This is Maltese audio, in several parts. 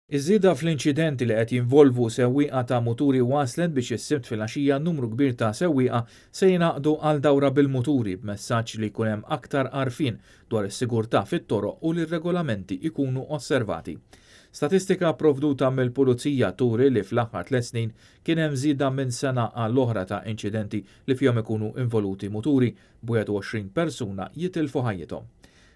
Iż-żieda fl-inċidenti li qed jinvolvu sewwieqa ta' muturi waslet biex is-Sibt filgħaxija numru kbir ta' sewwieqa se jingħaqdu għal dawra bil-muturi b'messaġġ li jkun hemm aktar għarfien dwar is-sigurtà fit-toroq u li r-regolamenti jkunu osservati. Statistika pprovduta mill-Pulizija turi li fl-aħħar tlett snin kien hemm żieda minn sena għal oħra ta' inċidenti li fihom ikunu involuti muturi, b'21 persuna jitilfu ħajjithom.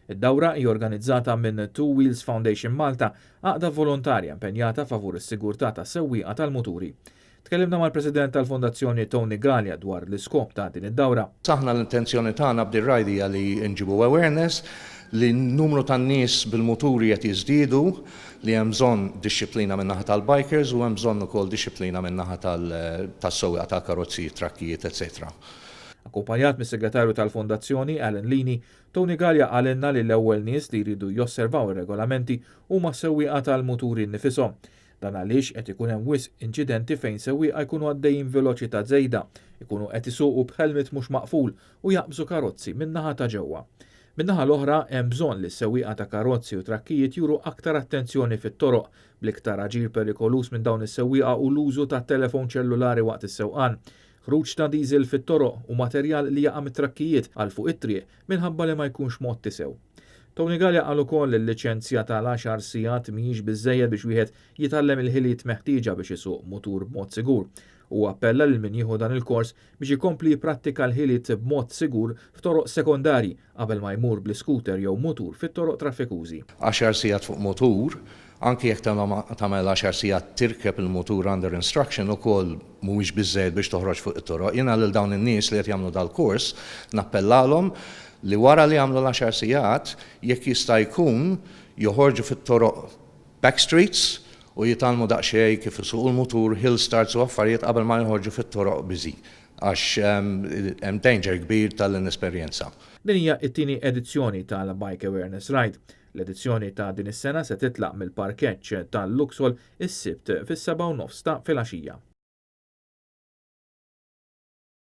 Id-dawra hi organizzata minn Two Wheels Foundation Malta, għaqda volontarja impenjata favur is-sigurtà tas-sewwieqa tal-muturi. Tkellimna mal-President tal-Fondazzjoni Tony Galea dwar l-iskop ta' din id-dawra. Aħna l-intenzjoni tagħna b'dir-ride hija li nġibu awareness li n-numru tan-nies bil-muturi qed jiżdiedu, li hemm bżonn dixxiplina min-naħa tal-bikers u hemm bżonn ukoll dixxiplina min-naħa tas-sewwieqa tal-karozzi, trakkijiet, etc. Akkumpanjat mis-Segretarju tal-Fondazzjoni Alan Lini, Tony Galea qalilna li l-ewwel nies li jridu josservaw ir-regolamenti huma s-sewwieqa tal-muturi nnifishom. Dan għaliex qed ikun hemm wisq inċidenti fejn sewwieqa jkunu għaddejjin veloċità żejda, ikunu qed isuqu b'helmet mhux maqful u jaqbżu karozzi min-naħa ta' ġewwa. Min-naħa l-oħra hemm bżonn li s-sewwieqa ta' karozzi u trakkijiet juru aktar attenzjoni fit-toroq, bl-iktar aġir perikoluż minn dawn is-sewwieqa hu l-użu ta' telefon ċellulari waqt is-sewqan, ħruġ ta' diesel fit-toroq u materjal li jaqa' mit-trakkijiet għal fuq it-triq minħabba li ma jkunx mgħotti sew. Tony Galea qal ukoll li l-liċenzja tal-għaxar sigħat mhijiex biżżejjed biex wieħed jitgħallem il-ħiliet meħtieġa biex isuq mutur b'mod sigur. Huwa appella lil min jieħu dan il-kors biex ikompli jipprattika l-ħiliet b'mod sigur f'toroq sekondarji qabel ma jmur bl-iskuter jew mutur fit-toroq traffikużi. Għaxar sigħat fuq mutur, anki jekk tagħmel għaxar sigħat tirkeb il-mutur under instruction ukoll mhuwiex biżżejjed biex toħroġ fuq it-toroq. Jiena lil dawn in-nies li qed jagħmlu dal-kors nappellalhom li wara li jagħmlu l-għaxar sigħat, jekk jista' jkun, joħorġu fit-toroq back streets u jitgħallmu daqsxejn kif isuqu l-mutur, hill starts u affarijiet qabel ma joħorġu fit-toroq busy għax hemm danger kbir tal-inesperjenza. Din hija t-tieni edizzjoni tal-Bike Awareness Ride. L-edizzjoni ta' din is-sena se titlaq mill-parkeġġ tal-Luxol is-Sibt fis-7:30 ta' filgħaxija.